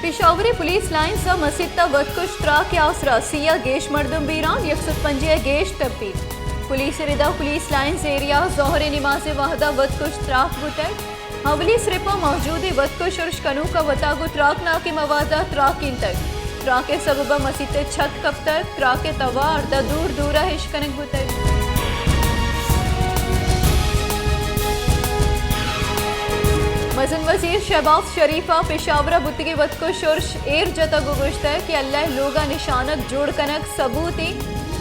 پشاور ءِ police lines ءَ مسیت ءَ وتکش تراک ءِ آسرا سی ءَ گیش مردم بیران، یک سد پنجاہ ءَ گیش ٹپی۔ پولیس ءِ ردا پولیس لائنز ایریا ءَ ظہر ءِ نماز ءِ وہد ءَ وتکش تراک بوتگ۔ اولی سرپا موجودیں وتکش ارش کنوک ءَ وتا گوں تراکناکیں مواد ءَ تراکینتگ۔ تراک ءِ سبب ءَ مسیت ءِ چھت کپتگ، تراک ءِ توار داں دور دور ءَ اش کنگ بوتگ۔ مزن وزیر شہباز شریف ءَ پشاور ءَ بوتگیں وتکش ارش ایر جتگ ءُ گوشتگ کہ اللہ ءِ لوگ ءَ نشانگ جوڑ کنگ ثبوت ایں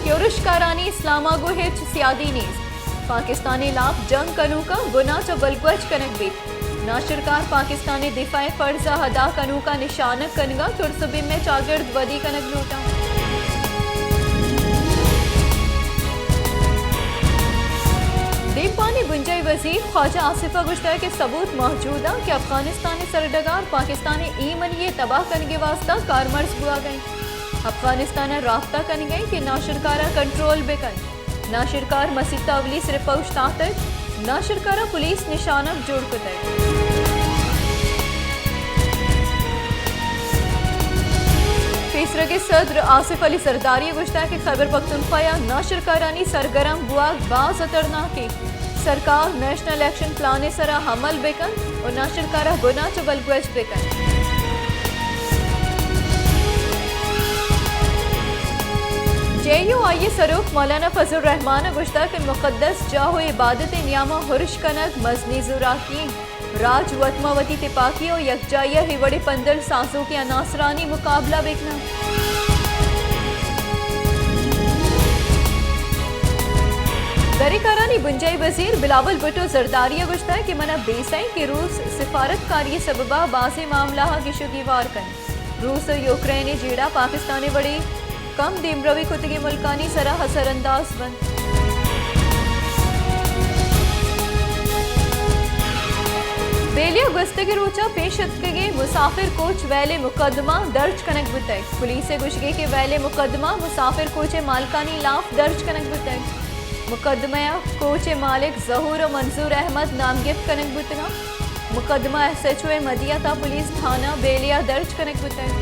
کہ ارشکارانی اسلام ءَ گوں ہچ سیادی نیست۔ پاکستان ءِ ہلاپ جنگ کنوکاں گناہ چہ بلگوج کنگ بیت۔ ناشرکار پاکستان ءِ دفاع ءِ فرض ءَ ادا کنوکاں نشانگ کنگ ءَ ترس ءُ بیم ءِ چاگرد ودی کنگ لوٹاں۔ دیمپانی بنجاہی وزیر خواجہ آصف ءَ گوشتگ کہ ثبوت موجود اَنت کہ افغانستان ءِ سرڈگار پاکستان ءِ ایمنی ءِ تباہ کنگ ءِ واستہ کارمرز بوھگ ءَ اِنت۔ افغانستان ءَ رابطہ کنگ ءَ اِنت کہ ناشرکار ءَ کنٹرول بہ کنت۔ ناشرکار مسیت ءَ اولی سرپا اوشتاتگ، ناشرکار ءَ پولیس نشانگ جوڑ کتگ۔ پیسرگ ءِ صدر آصف علی زرداری ءَ گوشتگ کہ خیبر پختونخوا ءَ ناشرکارانی سرگرم بوھگ باز ہترناک اِنت۔ سرکار نیشنل ایکشن پلان ءِ سرا عمل بہ کنت ءُ ناشرکار ءَ گناہ چہ بلگوج بہ کنت۔ جے یو آئی ءِ سروک مولانا فضل الرحمان ءَ گوشتگ کہ مقدس جاہ ءُ عبادت ءِ نیام ءَ ارش کنگ مزنیں زوراکی اِنت۔ راج وت ماں وتی تپاکی ءُ یکجائی ءَ اے وڑیں پندل سازوکیں عناصرانی مقابلہ بہ کناں۔ دریں کارانی بنجاہی وزیر بلاول بھٹو زرداری ءَ گوشتگ کہ من ءَ بیسہ اِنت کہ روس سفارتکاری ءِ سبب ءَ بازیں معاملہ ءَ گیش ءُ گیوار کنت۔ روس ءُ یوکرین ءِ جیڑہ پاکستان ءِ وڑیں کم دیمروی کتگیں ملکانی سرا اثر انداز بنت۔ بیلیا گوستگیں روچ ءَ پیش اتکگیں مسافر کوچ ویل ءِ مقدمہ درج کنگ بوتگ۔ پولیس ءِ گوشگ اِنت کہ ویل ءِ مقدمہ مسافر کوچ ءِ مالکانی لاف درج کنگ بوتگ۔ مقدمہ ءَ کوچ ءِ مالک ظہور ءُ منظور احمد نامگپت کنگ بوتگ اَنت۔ مقدمہ ایس ایچ او ءِ مدیت ءَ پولیس تھانہ بیلیا درج کنگ بوتگ۔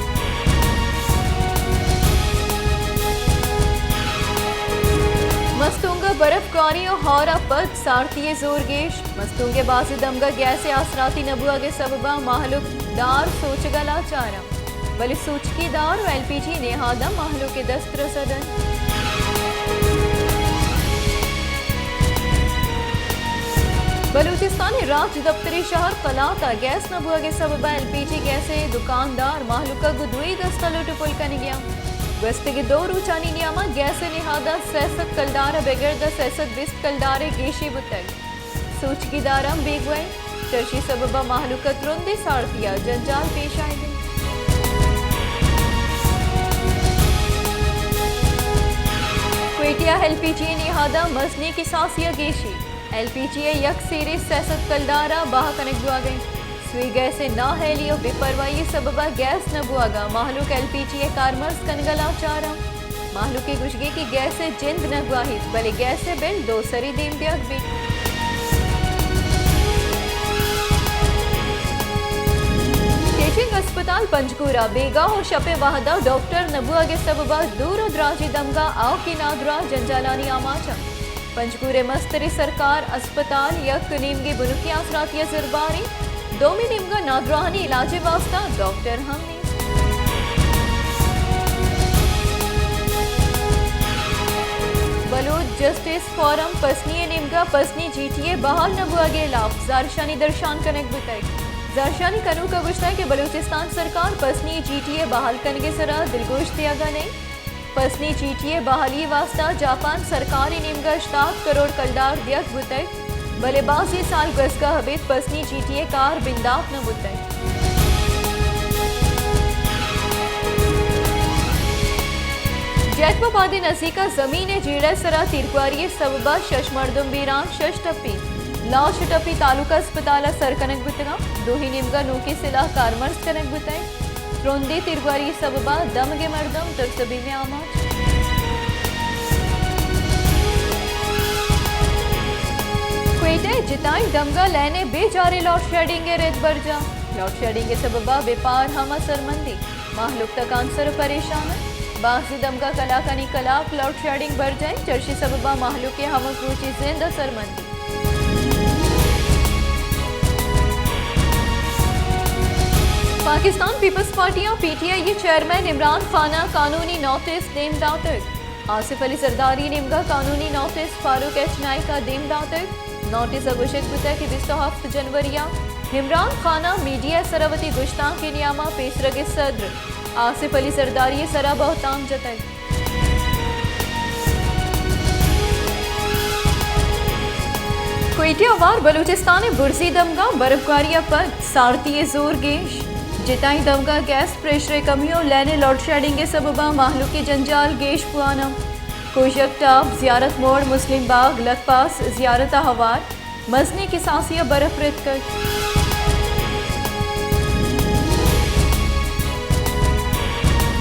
مستونگ ءَ برف گاری ءُ ہور ءَ پد سارتی ءِ زور گیش۔ مستونگ ءِ بازیں دمگ ءَ گیس ءِ آسراتی نہ بوھگ ءِ سبب ءَ مہلوک دار سوچگ ءَ لاچار اَنت۔ بلے سوچکی دار ءُ ایل پی جی نہاداں مہلوک ءِ دست رسگ ءَ اَنت۔ بلوچستان ءِ راج دپتری شہر قلات ءَ گیس نہ بوھگ ءِ سبب ءَ ایل پی جی گیس ءِ دکاندار مہلوک ءَ گوں دوئی دست ءَ لٹ ءُ پل کنگ ءَ اَنت۔ گوستگیں دو روچانی نیام ءَ گیس ءِ نہاد ءَ سئے سد کلدار ءِ بگر داں سئے سد بیست کلدار ءِ گیشی بوتگ۔ سوچکی دار ہم بیگواہ اِنت۔ چرشی سبب ءَ مہلوک ءَ ترندیں سارتی ءَ جنجال پیش آیگ ءَ اِنت۔ کوئٹہ ءَ ایل پی جی ءِ نہاد ءَ مزنیں کساسی ءَ گیشی۔ ایل پی جی ءِ یک سیرے سئے سد کلدار ءَ بہا کنگ بوھگ ءَ اِنت۔ سوئی گیس ءِ نااہلی ءُ بے پرواہی ءِ سبب ءَ گیس نہ بوھگ ءَ مہلوک ایل پی جی ءِ کارمرز کنگ ءَ لاچار اَنت۔ مہلوک ءِ گوشگ اِنت کہ گیس ءِ جند نہ گواہیت، بلے گیس ءِ بل دو سری دیم دیگ بیت۔ ٹیچنگ ہسپتال پنجگور ءَ بیگاہ ءُ شپ ءِ وہد ءَ ڈاکٹر نہ بوھگ ءِ سبب ءَ دور ءُ دراجیں دمگ ءَ آوکیں نادراہ جنجالانی آماچ اَنت۔ پنجگور ءِ مستریں سرکار ہسپتال یک نیمگے بنکی آسراتی ءَ زربار اِنت، دومی نیمگ ءَ نادراہانی علاج ءِ واستہ ڈاکٹر ہم نیست۔ بلوچ جسٹس فورم پسنی ءِ نیمگ ءَ پسنی جی ٹی اے بحال نہ بوھگ ءِ ہلاپ زارشانی درشان کنگ بوتگ۔ زارشانی کنوک ءَ گوشتگ کہ بلوچستان سرکار پسنی جی ٹی اے بحال کنگ ءِ سرا دلگوش دیگ ءَ نہ اِنت۔ پسنی جی ٹی اے بحالی ءِ واستہ جاپان سرکار ءِ نیمگ ءَ ہشتاد کروڑ کلدار دیگ بوتگ، بلے بازیں سال گوزگ ءَ ابید پسنی جی ٹی اے کار بندات نہ بوتگ۔ جیکب آباد ءِ نزیک ءَ زمین ءِ جیڑہ ءِ سرا تیرگواری ءِ سبب ءَ شش مردم بیران، شش ٹپی۔ لاش ءُ ٹپی تعلقہ اسپتال ءَ سر کنگ بوتگ اَنت۔ دوہیں نیمگ ءَ نوکیں سلاہ کارمرز کنگ بوتگ۔ ترندیں تیرگواری ءِ سبب ءَ دمگ ءِ مردم ترس ءُ بیم ءِ آماچ۔ کوئٹہ ءِ جتائیں دمگ ءَ لین ءِ بے جاریں لوڈشیڈنگ ءِ رد برجاہ۔ لوڈشیڈنگ ءِ سبب ءَ بپار ہم اثرمندی، مہلوک تکانسر ءُ پریشان انت۔ بازیں دمگاں کلاکانی کلاک لوڈشیڈنگ برجاہ انت، چرشی سبب ءَ مہلوک ءِ ہمک روچی زند اثرمندی۔ پاکستان پیپلز پارٹی ءَ پی ٹی آئی ءِ چیئرمین عمران خان ءَ قانونی نوٹس دیم داتگ۔ آصف علی زرداری ءِ نیمگ ءَ قانونی نوٹس فاروق ایچ نائیک ءَ دیم داتگ۔ نوٹس ءَ گوشگ بوتگ کہ بیست ءُ ہفت جنوری ءَ عمران خان ءَ میڈیا ءِ سرا وتی گشتانک ءِ نیام ءَ پیسرگ ءِ صدر آصف علی زرداری ءِ سرا بہتام جتگ۔ کوئٹہ ءَ ہوار بلوچستان ءِ برزی دمگاں برفگواری ءَ پد سارتی ءِ زور گیش۔ جتائیں دمگاں گیس پریشر ءِ کمی ءُ لین ءِ لوڈشیڈنگ ءِ سبب ءَ مہلوک ءِ جنجال گیش بوان انت۔ کوشک ٹاپ، زیارت موڑ، مسلم باغ، لکھ پاس زیارت ءَ ہوار مزنیں کساسے ءَ برف رتکگ۔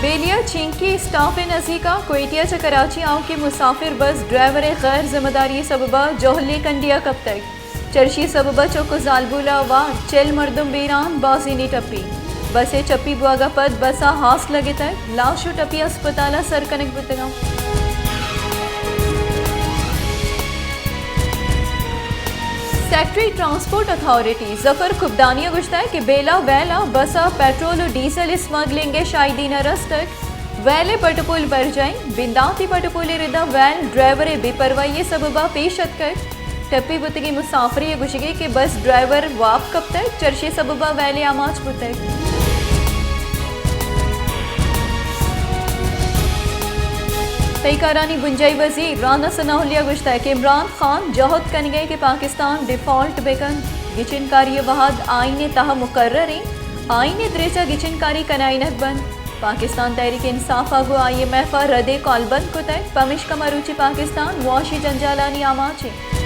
بیلیا چینکی اسٹاپ ءِ نزیک ءَ کوئٹہ ءَ چہ کراچی آؤکیں مسافر بس ڈرائیور ءِ غیر ذمہ داری ءِ سبب ءَ جہلی کنڈی ءَ کپتگ۔ چرشی ءِ سبب ءَ چک ءُ زالبول ءَ ہوار چل مردم بیران، بازینے ٹپی۔ بس ءِ چپی بوگ ءَ پد بس ءَ ہاس لگتگ، لاش ءُ ٹپی ہسپتال ءَ سر کنگ بوتگ انت۔ سیکرٹری ٹرانسپورٹ اتھارٹی ظفر کبدانی ءَ گوشتگ کہ بیلا ویل ءَ بس ءَ پیٹرول ءُ ڈیزل اسمگلنگ ءِ شاہدی نہ رستگ۔ ویل ءِ پٹ ءُ پول برجاہ انت۔ بنداتی پٹ ءُ پول ءِ رد ءَ ویل ڈرائیور ءِ بے پرواہی ءِ سبب ءَ پیش اتکگ۔ ٹپی بوتگیں مسافرے ءِ گوشگ ءَ کہ بس ڈرائیور واب کپتگ، چرشی ءِ سبب ءَ ویل ءِ آماچ بوتگ۔ تہی کارانی بنجاہی وزیر رانا ثناء اللہ ءَ گوشتگ کہ عمران خان جہد کنگ ءَ کہ پاکستان ڈیفالٹ بہ کنت، گچین کاری ءِ وہد آئین ءِ تہا مقرر انت، آئین ءِ درچ ءَ گچین کاری کنائینگ بنت۔ پاکستان تحریک انصاف ءَ گوں آئی ایم ایف ءَ ردیں کالبند کتگ، پمیشکا مروچی پاکستان معاشی جنجالانی آماچ انت۔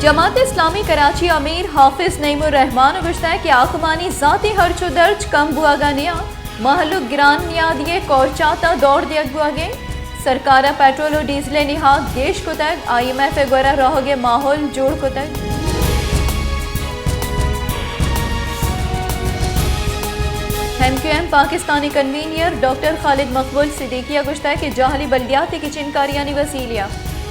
جماعت اسلامی کراچی ءِ امیر حافظ نعیم الرحمان ءَ گوشتگ کہ حاکمانی ذاتی ہرچ ءُ درچ کم بوگ ءَ نیاں، مہلوک گران نیادی ءِ کورچات ءَ دور دیگ بوگ ءَ انت۔ سرکار ءَ پیٹرول ءُ ڈیزل ءِ نہاد گیش کتگ، آئی ایم ایف ءِ گورا روگ ءِ ماحول جوڑ کتگ۔ ایم کیو ایم پاکستان ءِ کنوینر ڈاکٹر خالد مقبول صدیقی ءَ گوشتگ کہ جہلی بلدیاتی گچین کاریانی وسیلہ ءَ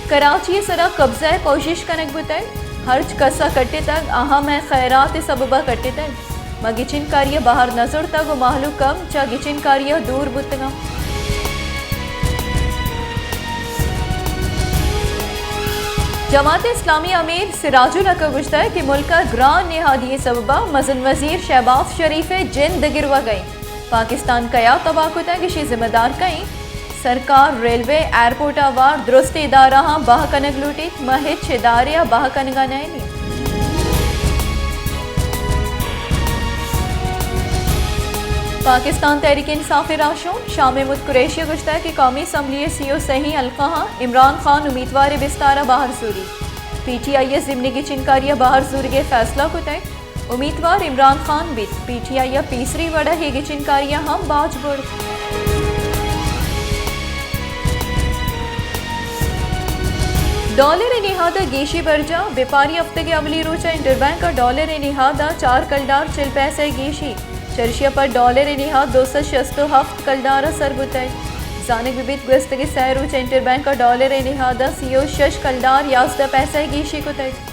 کراچی ءِ سرا قبضہ ءِ کوشش کنگ بوتگ، ہرچ کس ءَ کٹتگ، آہاں مئے خیرات ءِ سبب ءَ کٹتگ۔ ما گچین کاری ءَ بہر نہ زرتگ ءُ مہلوک ہم چہ گچین کاری ءَ دور بوتگ انت۔ جماعت اسلامی ءِ امیر سراج الحق ءَ گوشتگ کہ ملک ءَ گران نہادی ءِ سبب ءَ مزن وزیر شہباز شریف ءِ جند گروگ ءَ انت۔ پاکستان کیا تباہ کتگ، ایشی ذمہ دار کئے انت؟ سرکار ریلوے، ایئرپورٹ ءَ ہوار درستیں ادارہاں بہا کنگ لوٹیت، ما ہچ ادارے ءَ بہا کنگ ءَ نئیں۔ پاکستان تحریک انصاف ءِ راہشون شاہ محمود قریشی ءَ گوشتگ کہ قومی اسمبلی ءِ سی ءُ سئیں حلقہاں عمران خان امیدوار ءِ بستار ءَ بہر زوریت۔ پی ٹی آئی ءَ ضمنی گچین کاری ءَ بہر زورگ ءِ فیصلہ کتگ۔ امیدوار عمران خان بیت، پی ٹی آئی ءَ پیسری وڑ ءَ اے گچین کاری ءَ ہم باج برت۔ ڈالر ءِ نہاد ءَ گیشی برجاہ، بپاری ہفتگ ءِ اولی روچ ءَ انٹر بینک ءَ ڈالر ءِ نہاد ءَ چار کلدار چل پیسہ ءِ گیشی، چرشی ءَ پد ڈالر ءِ نہاد دو سد شست ءُ ہفت کلدار ءَ سر بوتگ۔ زانگ بہ بیت گوستگیں سئے روچ ءَ انٹر بینک ءَ ڈالر ءِ نہاد ءَ سی ءُ شش کلدار یازدہ پیسہ ءِ گیشی کتگ۔